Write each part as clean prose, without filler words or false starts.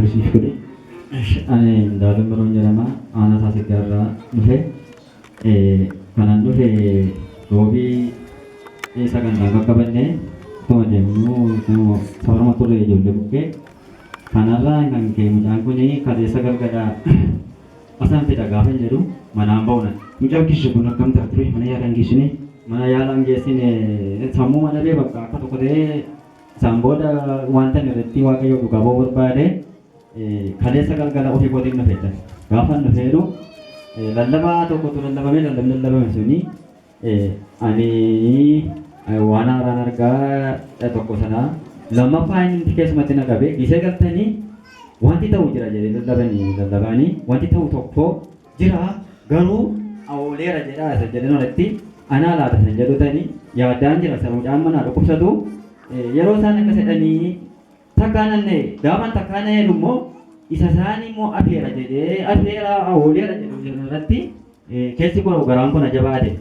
isiniif godhe. Ani Indaaluu Miroon jedhama. Aanaa Saasiggaa irraa dhufe. Kanan dhufe roobii sagantaa qaqqabanne akkuma deemnu safaruma turre ijoollee bukkee. Kanarraa kan ka'e mucaan kun kaleessa galgala asan fida gaafa hin jedhu manaan ba'u nan. Mucaan keessa kun akkam ta'a ture mana yaalaan geessine? Mana yaalaan geessine sammuu mana bee bakka akka tokko ta'ee isaan booda wanta inni irratti Waaqayyo dhugaa ba'uu barbaade kaleessa galgala ofii kootiin dhufe jedha. Gaafa inni dhufeeru lallabaa tokkotu lallabame lallabni lallabame suni ani waan haaraan argaa tokko sana lammaffaa inni keessumatti na qabe gisee galtanii wanti ta'u jira jedhee lallabanii lallabaanii wanti ta'u tokko jira garuu awooleera jedhaa isa jedhan olitti anaa laata san jedhu tani yaaddaan jira isa mucaan manaa dhukkubsatu yeroo isaan akkas jedhanii takkaa nan na'e gaafan takkaa na'e immoo isa isaan immoo afeera jedhee afeera awooleera jedhu irratti keessi koo garaan kun ajabaate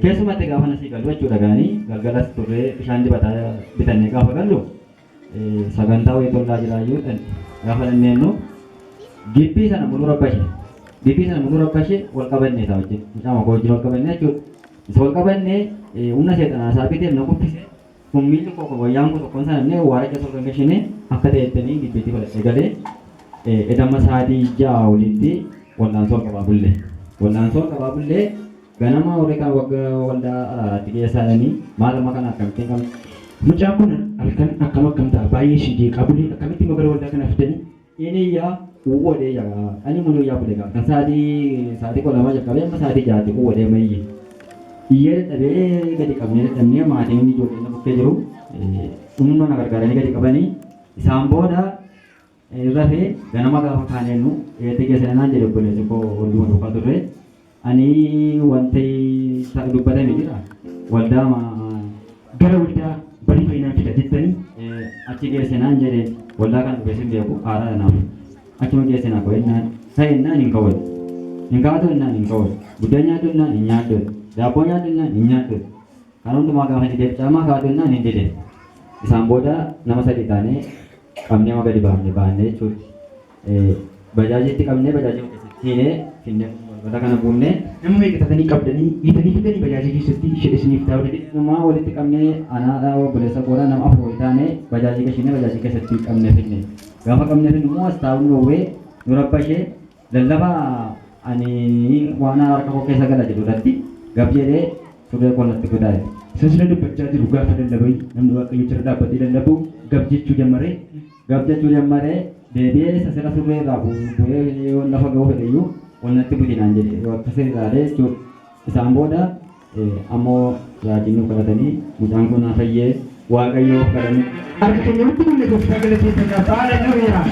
keessumatti gaafa nasii galu jechuudha gaanii galgalas turree bishaan dibataa bitannee gaafa gallu sagantaa wayii tollaa jiraayyuu gaafa dhanneennu gibbii sana muluu rabbashe gibbii sana muluu rabbashe wal qabanne isaa wajjin mucaa koo wajjin wal qabanne jechuudha isa wal qabanne humna seexanaa isaa biteef na kuffise kun miilli koo wayyaan koo tokkoon sana illee waara keessa ol gangashine akka ta'ettanii gibbiitti fudhadhee galee edama sa'aatii 6 olitti wal'aansoo ol qabaa bulle wal'aansoo ol qabaa bullee ganama warri kaan wagga waldaa araaraatti geessaadhanii maal amma kana akkamittiin qabna. Mucaan kun halkan akkam akkam ta'a baay'ee isin jeeqaa bulee akkamitti immoo gara waldaa kanaa fidanii? Inni iyyaa uwwadee yaa ani muluu iyyaa bule kan sa'aatii sa'aatii 12 jalqabee amma sa'aatii 6tti uwwadee amma iyye. Iyyee dadhabee gadi qabnee dadhabnee maatiin inni ijoolleen na bukkee jiru humna na gargaaranii gadi qabanii isaan booda rafee ganama gaafa kaaneennu eetti geessina naan jedhe obboleessi koo walduma duukaa turre ani wanti dubbatame jira waldaa Gara waldaa barii fayyinaan fida jettanii? Achi geesse naan jedhe waldaa kana dhufee sin beeku haaraa naaf achuma geesse naa koo jennaan ta'e jennaan hin ka'u hin kaatu jennaan hin ka'u buddeen nyaadhu jennaan hin nyaadhu daabboo nyaadhu jennaan hin nyaadhu kan hundumaa gaafa didee caamaa kaatu jennaan hin dide isaan booda nama sadii taanee qabnee ma gadi baafne baanne jechuudha. Bajaajiitti qabnee bajaajii keessatti hiinee finnee balbala kana buunne. Nama meeqa taatanii qabdanii hiitanii fidanii bajaajii keessatti ishee isiniif taa'uu dide? Numaa walitti qabnee anaadha obboleessa koodha nama afur wayii taane bajaajii gashinee bajaajii keessatti qabnee finne. Gaafa qabnee finnu immoo as taa'uun dhoowwee nu rabbashee lallaba ani waan harka koo keessa gala jedhu irratti gab jedhee surree koo natti godaa'e. Isa sila dubbachaa jiru gaafa lallabai namni Waaqayyo jira dhaabbatee lallabu gab jechuu jammaree. Gab jechuu jammaree deebi'ee isa sila surree irraa bu'ee yoo lafa ga'uu fedhe iyyuu ol natti buti naan jedhe yoo akkas ilaalee jechuudha. Isaan booda ammoo raajiin nu kadhatanii mucaan kun haa fayyee Waaqayyoof kadhanne. Harka keenya walitti buunne gooftaa galateeffannaa. Haaleluyyaa.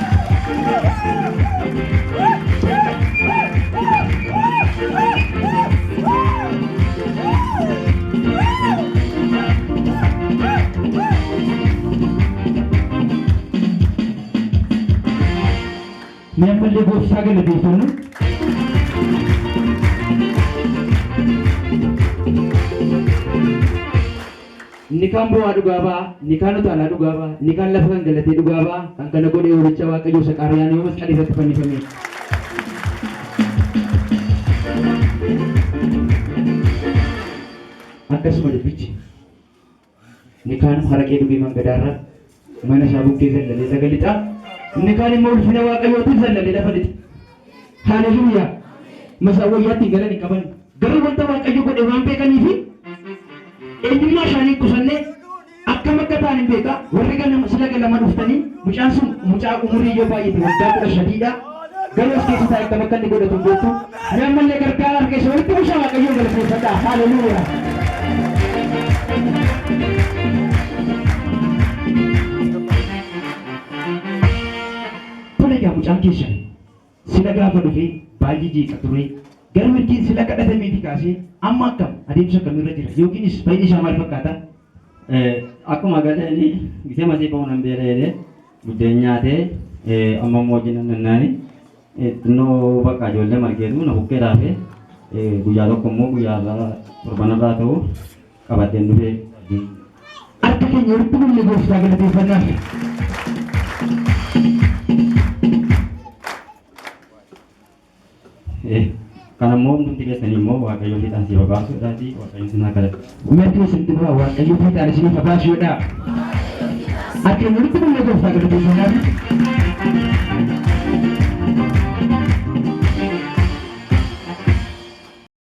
Mee ammallee gooftaa galateeffannu. Inni kaan boo'aa dhugaa ba'a, inni kaan utaalaa dhugaa ba'a, inni kaan lafa kan galatee dhugaa ba'a, kan kana godhe hoolicha Waaqayyoo isa Qaariyaanoo masqalii irratti fannifame. Akkasuma dubbichi. Inni kaan haraqee dhugee mangadaarra mana isaa bukkee zallalee laga lixa. Inni kaan immoo ulfina Waaqayyootiin zallalee lafa lixa. Haleluuyaa! Masaa wayyaatti hin galan hin qaban. Garuu wanta Waaqayyo godhe waan beekaniifi eenyummaa isaanii hin qusanne akkam akka ta'an hin beeka. Warri ganama sila ganama dhuftanii mucaan sun mucaa umurii yoo baay'ate waggaa 13dha. Garuu as keessa taa'e akkam akka inni godhatu hin beektu. Mee ammallee gargaara harka isa walitti bushaa Waaqayyoon galateeffadhaa. Haleluuyaa! Tole egaa mucaan keessan sila gaafa dhufe baay'ee jeeqa ture. Garuu ergiin sila kadhatameetii kaasee amma akkam adeemsa akkamiirra jira yookiinis fayyinni isaa maal fakkaata? Akkuma galeen gisee masii ba'u nan beela jedhee buddeen nyaatee amma immoo wajjin nannaani xinnoo bakka ijoollee margeetu na bukkee raafee guyyaa tokko immoo guyyaa irraa torbanarraa ta'u qabadheen dhufee. Harka keenya walitti buunne gooftaa galateeffannaaf. Kan ammoo hundumti keessanii immoo Waaqayyo fiixaan siif haa baasu jedhaatii Waaqayyo isin haa kadhadhu. Merti isinitti bu'aa Waaqayyo fiixaan isiniif haa baasu jedhaa. Harka walitti qabnee gooftaa galateeffannaa.